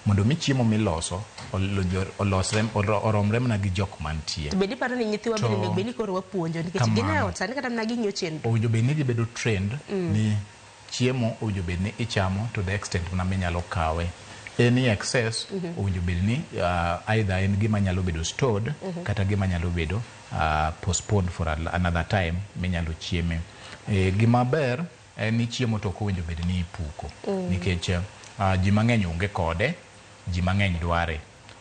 Mondo mi chiemo miloso olosre oromre mana gi jok mantie. To bende iparo ni nyithiwa bende onego bed ni koro wapuonjo nikech gin e ot sani, kata mana ging'iyo chenro. Owinjo bed ni gibedo trained ni chiemo owinjo bed ni ichamo to the extent mana minyalo kawe. Any excess owinjo bed ni either en gima nyalo bedo stored kata gima nyalo bedo postponed for another time minyalo chieme. Gima ber en ni chiemo to ok owinjo bed ni ipuko nikech ji mang'eny onge kode, ji mang'eny dware.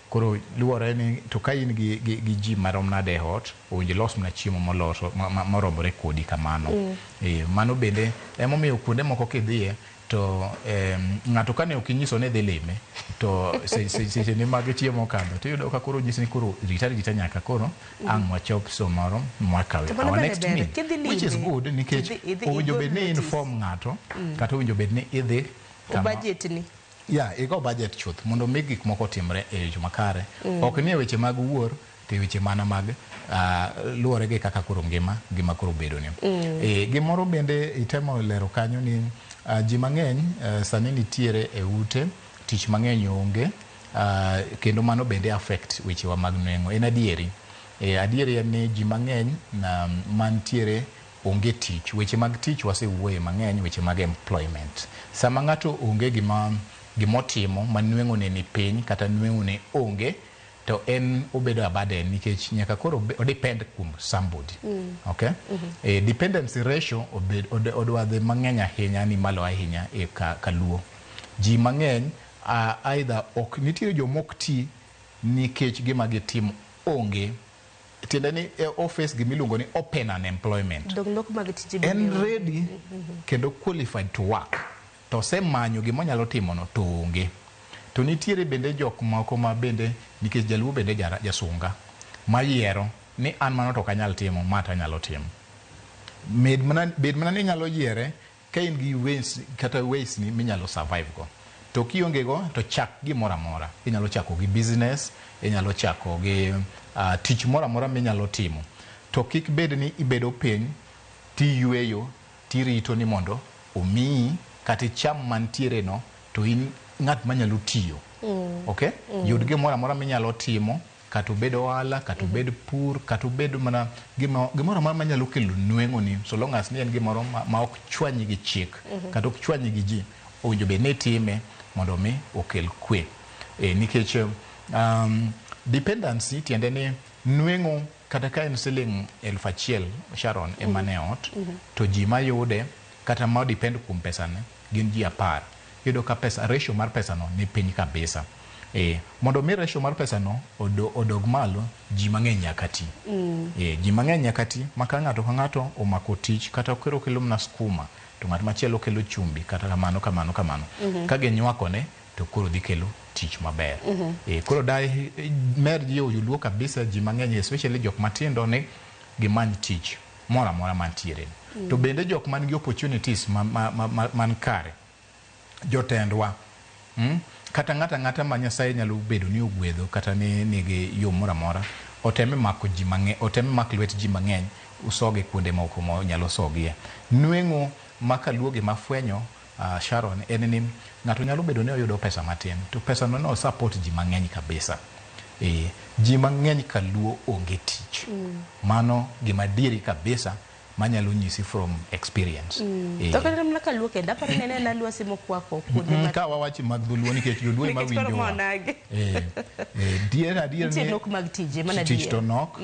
Koro luwore ni to ka in gi ji marom nade e ot, owinjo ilos mana chiemo moloso moromore kodi kamano. Mano bende emomiyo kuonde moko kidhiye to ng'ato kane ok inyiso ni idhi lime to seche ni mag chiemo okadho, tiyudo ka koro onyisi ni koro rita rita nyaka koro ang' wachop samoro mwakawe To mano our bende next ber. meal, Kidhi which is limbe, good nikech idhi owinjo igo bed ni notice. inform ng'ato kata owinjo bed ni idhi kama Budget ni. Ya, igo budget chuth mondo mi gik moko otimre e yo makare. Ok ni e weche mag wuor, to e weche mana mag luwore gi kaka koro ngima koro bedo ni. Gimoro bende itemo lero kanyo ni ji mang'eny sani nitiere e ute, tich mang'eny onge, kendo mano bende affect wechewa mag nweng'o. En adieri. Adieri en ni ji mang'eny mantiere onge tich. Weche mag tich wasewuoye mang'eny, weche mag employment. Sama ng'ato onge gima gimotimo ma nweng'o ne ni piny kata nweng'o ne onge, to en obedo a burden nikech nyaka koro o depend kuom somebody. Okay? Dependency ratio obed odwa dhi mang'eny ahinya, ni malo ahinya e ka Luo. Ji mang'eny either ok nitiere jomok ti nikech gima gitimo onge. Tiende ni office gimiluongo ni open unemployment. Dong nok mag tije bende En onge. ready kendo qualified to work, to osemanyo gima onyalo timono to onge. To nitiere bende jok moko ma bende nikech jaluo bende jasunga mayiero ni an mano to ok anyal timo, ma to anyalo timo. Bed mana ni inyalo yiere ka in gi ways kata ways ni minyalo survive go. To kionge go to chak gimoro amora. Inyalo chako gi business, inyalo chako gi tich moro amora minyalo timo. To kik bed ni ibedo piny tiyweyo tirito ni mondo omiyi kata icham mantiere no, to in ng'at manyalo tiyo. Okay? Yud gimoro amora minyalo timo, kata obed ohala, kata obed pur, kata obed mana gimoro amora manyalo kelo nweng'o ni, so long as ni en gimoro ma ok chwanyi gi chik kata ok chwanyi gi ji, owinjo bed ni itime mondo mi okel kwe. Nikech dependency tiende ni nweng'o kata ka en siling 1000, Sharon, ema ne ot to ji mayude kata ma depend kuom pesane gin ji 10, iyudo ka pesa, ratio mar pesano ni piny kabisa. Mondo mi ratio mar pesano odog malo, ji mang'eny nyaka ti. Ji mang'eny nyaka ti ma ka ng'ato ka ng'ato omako tich, kata koro kelo mana skuma to ng'at machielo kelo chumbi, kata kamano kamano kamano, ka ginywakone to koro dhi kelo tich maber. Koro da mer jiwo joluo kabisa, ji mang'eny, especially jok matindo, ni gimany tich moro amora mantiere. To bende jok man gi opportunities man kare, jotendwa, Kata ng'ato ang'ata ma Nyasaye nyalo bedo ni ogwedho kata ni nigi yo moro amora, oteme mako ji mang'eny, oteme mak lwet ji mang'eny, usogi kuonde moko monyalo sogie. Nweng'o ma kaluo gima fwenyo, Sharon, en ni ng'ato nyalo bedo ni oyudo pesa matin to pesa no no support ji mang'eny kabisa. Ji mang'eny kaluo onge tich. Mano gima adieri kabisa manyalo nyisi from experience. To kata mana kaluo kendo, aparo ni en ena lwasi mokwako kuonde ma Ka wawacho mag dholuo nikech joluo ema Nikech koro winjowa. monagi. Dier adier Nitie ni nok mag tije mana tich to adier. nok.